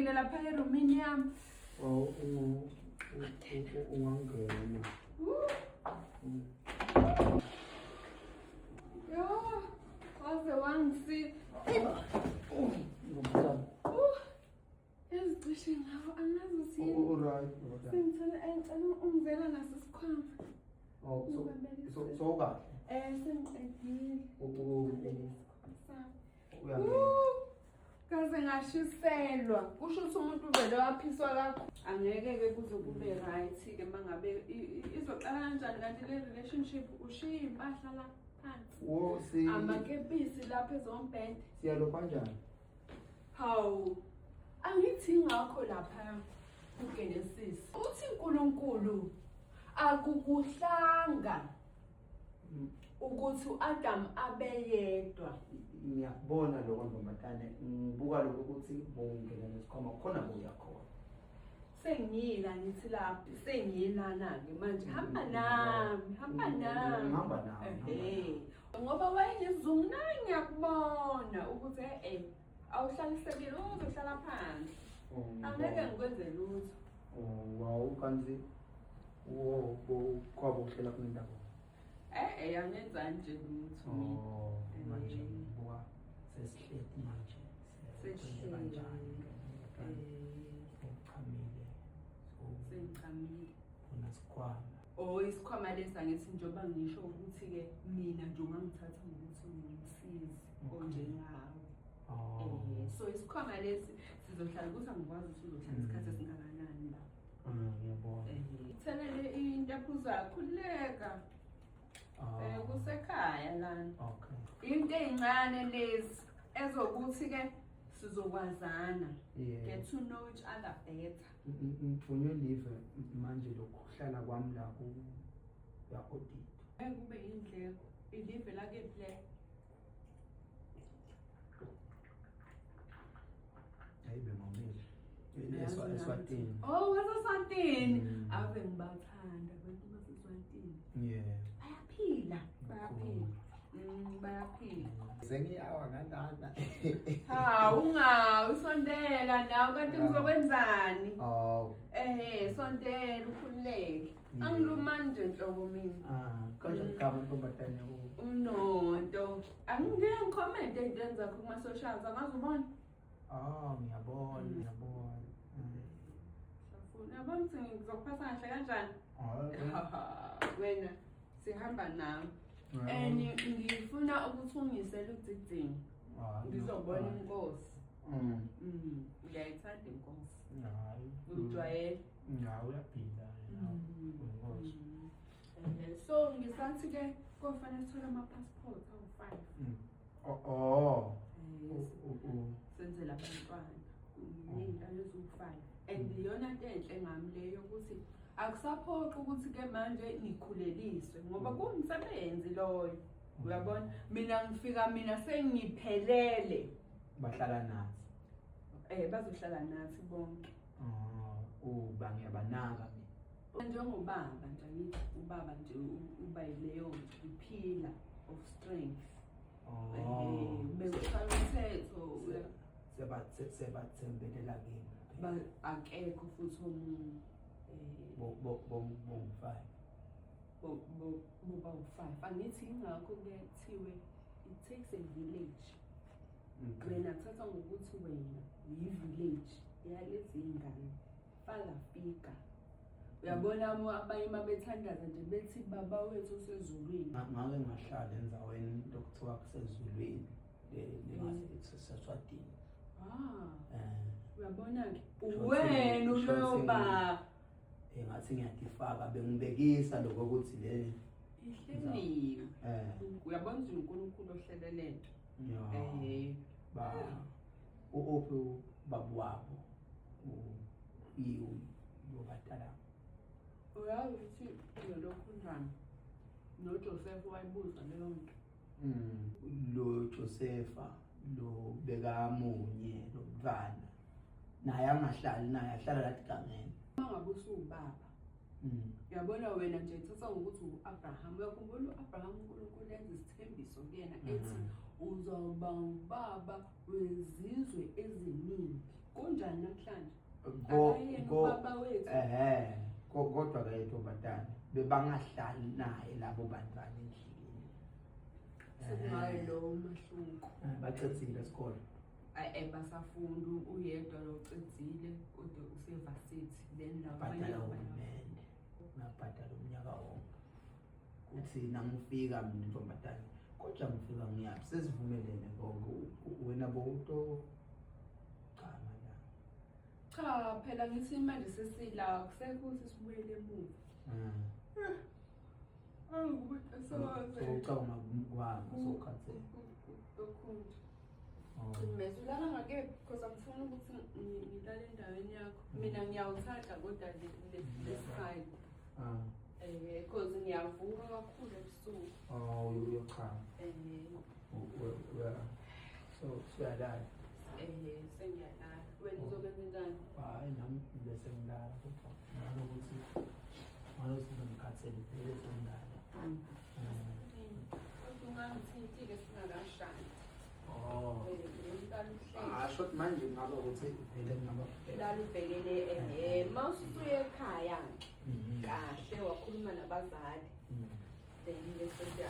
Mina lapha erumini yami. Oh, ungangena. Yo, waze wangisika. Ngomsana. Ezicishe ngawo angazi ukuthi yini. Alright. Sengithole ngicela ungizela naso isikhwama. Oh, so so so kahle. Sengiqedile. Isikhwama sami. Uyangena. Kaze ngashiselwa. Kusho ukuthi umuntu uvele waphiswa kakhulu. Angeke-ke kuze kube right-ke uma ngabe izoqala kanjani kanti le relationship ushiye iy'mpahla la phansi. Wo si Amakepisi lapha ezombhede. siyalo kanjani? Hawu. Angithi ngakho lapha kuGenesis. Uthi uNkulunkulu akukuhlanga ukuthi uAdam abe yedwa. Ngiyakubona lokho ntombazane, ngibuka lokho ukuthi bowungena nesikhwama khona buya khona. Sengiyila ngithi lapha, sengiyilana-ke manje. Hamba nami, hamba nami. Ngihamba nawe. Ehhe. Ngoba wayenezungu naye ngiyakubona ukuthi eh awuhlalisekile uzohlala phansi. Angeke ngikwenze lutho. Oh, wow, kanti wo kwabo kuhlela kunendaba. Eh angenza nje lutho mina. Oh, manje ngibuka sesihleti manje. Sesihleli. Kanjani? Uchamile. Sengichamile. Unasikhwama. Oh, isikhwama lesi angithi njengoba ngisho ukuthi-ke mina nje ungangithatha ngokuthi ngumsizi onjengawe. Oh. So isikhwama lesi sizohlala ukuthi angikwazi ukuthi uzohlala isikhathi esingakanani la. Ngiyabona. Thelele into ephuzayo, khululeka. Kusekhaya lana. Okay. Into ey'ncane lezi ezokuthi-ke sizokwazana. Yeah. Get to know each other better. Ngithunywe live manje lokuhlala kwami la ku ya audit. Ngeke kube yindleko. Ilive lakephi le? Hayibe ngomile. Eswatini. Oh, waseSwatini. Ave ngibathanda abantu baseSwatini. Yeah. Bayaphila, bayaphila. Bayaphila. Sengiyawa ngandana. Ha, ungawi sondela nawe kanti ngizokwenzani? Oh. Sondela ukhululeke. Angilumani nje nhlobo mina. Ah, kanjani igama ntombazane u? Unonto. Angike ngicomment ey'ntweni zakho kuma-socials, angazi ubona. Oh, ngiyabona, ngiyabona. Uyabona ukuthi ngizokuphatha kahle kanjani? Oh. Wena sihamba nawe. And ngifuna ukuthi ungisele uDidini. Ngizobona inkosi. Uyayithanda inkosi. Hayi. Ujwayele. Hayi uyaphila yena. Inkosi. So ngisathi-ke kofanele sithole ama-passport awu-5. Oh. Senzele abantwana ney'ntwana eziwu-5. And iyona nto enhle ngami leyo yokuthi akusaphoqi ukuthi-ke manje nikhuleliswe ngoba kuwumsebenzi loyo. Uyabona? Mina ngifika mina sengiphelele. Bahlala nathi. Bazohlala nathi bonke. Oh, uba ngiyabanaka mina. Njengobaba nje angithi ubaba nje uba yileyo i-pillar of strength. Oh. Bekushaya umthetho. Sebathembelela kimi. Akekho futhi omunye. Bo-5. Boba u-5. Angithi ingakho kuthiwe it takes a village. Wena thatha ngokuthi wena uyi-village yalezi iy'ngane. Father figure. Uyabona abanye uma bethandaza nje bethi baba wethu osezulwini. Ngake ngahlala endaweni lokuthiwa kusezulwini lengaseswatini. Uyabona-ke wena uloba. Ngathi ngiyatifaka bengibekisa lokho ukuthi le ihleliwe. Uyabona nje uNkulunkulu ohlele lento. Ba uphi babu wabo uyobatala. Uyazi ukuthi lokhu njani noJoseph wayibuza leyo nto. Lo Josepha lo bekamunye lo mntwana naye angahlali naye ahlala lathi gangeni. Uma ngabe usuwubaba uyabona wena nje thatha ngokuthi u-Abraham. Uyakhumbula u-Abraham uNkulunkulu enza isithembiso kuyena ethi uzoba ubaba wezizwe eziningi. Kunjani namhlanje? Ko Akayena ko ubaba wethu. Ehhe, kodwa ke ntombazane bebangahlali naye labo bantwana endlini. Sekungayo lowo umahluko. Bacedzile isikole. Basafunda, uyedwa lo ucedzile kodwa use-varsity, then laba abanye Bhadala uhulumende, ngabhadala umnyaka wonke. Kuthi nangifika mina ntombazane, kodwa ngifika ngiyaphi, sesivumelene konke, wena bowuto cha la. Cha phela ngithi manje sesila, kusekho ukuthi sibuyele emuva. Angikuthi soze. Sowucabanga kwami sowukhathele. Lokhu Oh. mese ulala ngakephi, because angifuni ukuthi ngilale endaweni yakho. Mina ngiyawuthanda kodwa le side. Because ngiyavuka kakhulu ebusuku. Oh, uyochama. So suyalala. Sengiyalala. Wena uzokwenza njani? Hayi, nami bese ngilala, kodwa ngalokuthi ngikhathele vele sengilala. Kodwa ungangithinti-ke singakashadi. Oh. Umntwana uhleli. Ah, short manje ngaba ukuthi vele ngaba Lala ubhekele uma usuya ekhaya kahle, wakhuluma nabazali, then bese kuya.